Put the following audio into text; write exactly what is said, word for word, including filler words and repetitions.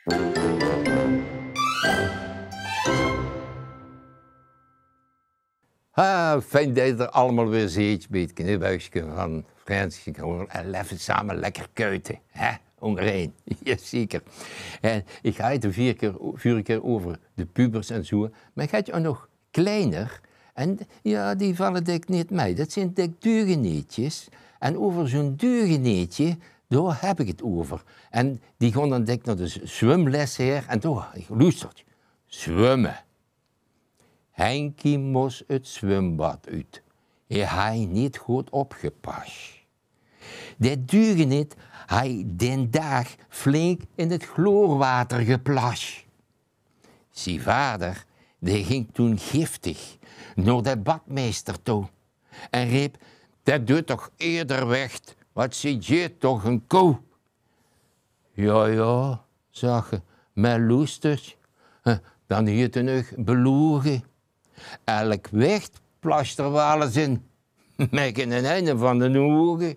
Ha, fijn det geer allemaol weer zeet bie 't Knipuigske van Frênske. Gaon weer effe same lekker kuite, hè? Óngerein. Jazeker. En ich haw 't de vörige kier, vörige kier euver de pubers en zoe. Mer ich haw ouch nog kleiner. En jao, die valle dèk neet mei. Det zeen dèk deugeneetjes. En euver zoe'n deugeneetje, dao höb ich 't euver. En die gaon dan dèk nao de z-, zwumles haer. En dao, loester. Zwumme. Henkie mós 't zwumbad oet. Hae haw neet good opgepas. Det deugeneet haw dae daag flink in 't chloorwater geplas. Zie vader, dae ging toen giftig nao de badmeister toe en reep: "Det doet toch eder weg, wat zeet geer toch ein koe?" "Jao, jao," zag 'r, "mer loester, hè, dan hie 't nog beloge. Elk weg plast d'r waal ins in, mit ein einde van de oge."